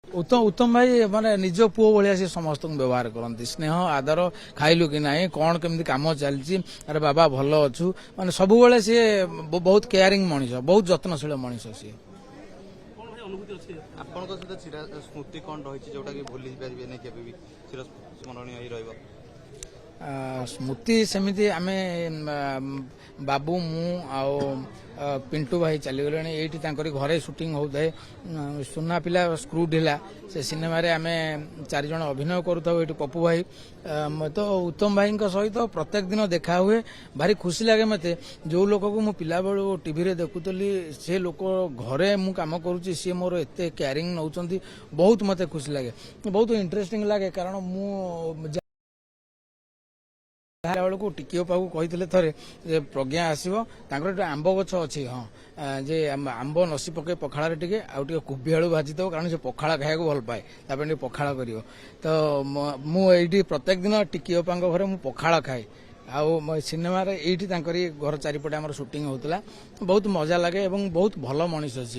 ଉତ୍ତମ ଭାଇ ମାନେ ନିଜ ପୁଅ ଭଳିଆ ସେ ସମସ୍ତଙ୍କୁ ବ୍ୟବହାର କରନ୍ତି। ସ୍ନେହ, ଆଦର, ଖାଇଲୁ କି ନାହିଁ, କଣ କେମିତି କାମ ଚାଲିଛି, ଆରେ ବାବା ଭଲ ଅଛୁ, ମାନେ ସବୁବେଳେ ସିଏ ବହୁତ କେୟାରିଂ ମଣିଷ, ବହୁତ ଯତ୍ନଶୀଳ ମଣିଷ ସିଏ। କଣ ଭାଇ ଅନୁଭୂତି ଅଛି? ଆପଣଙ୍କ ସହିତ ଚିର ସ୍ମୃତି କଣ ରହିଛି, ଯୋଉଟା କି ଭୁଲି ପାରିବେନି କେବେ ବି, ଚିର ସ୍ମରଣୀୟ ହେଇ ରହିବ? ସ୍ମୃତି ସେମିତି ଆମେ ବାବୁ, ମୁଁ ଆଉ ପିଣ୍ଟୁ ଭାଇ ଚାଲିଗଲେଣି। ଏଇଠି ତାଙ୍କରି ଘରେ ସୁଟିଂ ହଉଥାଏ। ସୁନା ପିଲା ସ୍କ୍ରୁ ଢିଲା, ସେ ସିନେମାରେ ଆମେ ଚାରିଜଣ ଅଭିନୟ କରୁଥାଉ ଏଇଠି। ପପୁ ଭାଇ ତ ଉତ୍ତମ ଭାଇଙ୍କ ସହିତ ପ୍ରତ୍ୟେକ ଦିନ ଦେଖା ହୁଏ। ଭାରି ଖୁସି ଲାଗେ ମତେ, ଯୋଉ ଲୋକକୁ ମୁଁ ପିଲାବେଳୁ ଟିଭିରେ ଦେଖୁଥିଲି, ସେ ଲୋକ ଘରେ ମୁଁ କାମ କରୁଛି, ସିଏ ମୋର ଏତେ କେୟାରିଂ ନେଉଛନ୍ତି। ବହୁତ ମତେ ଖୁସି ଲାଗେ, ବହୁତ ଇଣ୍ଟରେଷ୍ଟିଂ ଲାଗେ। କାରଣ ମୁଁ ବାହାରିଲା ବେଳକୁ ଟିକିଓ ପାଖକୁ କହିଥିଲେ ଥରେ ଯେ ପ୍ରଜ୍ଞା ଆସିବ, ତାଙ୍କର ଗୋଟେ ଆମ୍ବ ଗଛ ଅଛି, ହଁ, ଯେ ଆମ୍ବ ନସି ପକେଇ ପଖାଳରେ ଟିକେ ଆଉ ଟିକେ କୋବି ଆଳୁ ଭାଜିଦେବ, କାରଣ ସେ ପଖାଳ ଖାଇବାକୁ ଭଲ ପାଏ, ତା ପାଇଁ ଟିକେ ପଖାଳ କରିବ। ତ ମୁଁ ଏଇଠି ପ୍ରତ୍ୟେକ ଦିନ ଟିକି ଅପାଙ୍କ ଘରେ ମୁଁ ପଖାଳ ଖାଏ। ଆଉ ମୋ ସିନେମାରେ ଏଇଠି ତାଙ୍କରି ଘର ଚାରିପଟେ ଆମର ସୁଟିଂ ହଉଥିଲା। ବହୁତ ମଜା ଲାଗେ ଏବଂ ବହୁତ ଭଲ ମଣିଷ ସିଏ।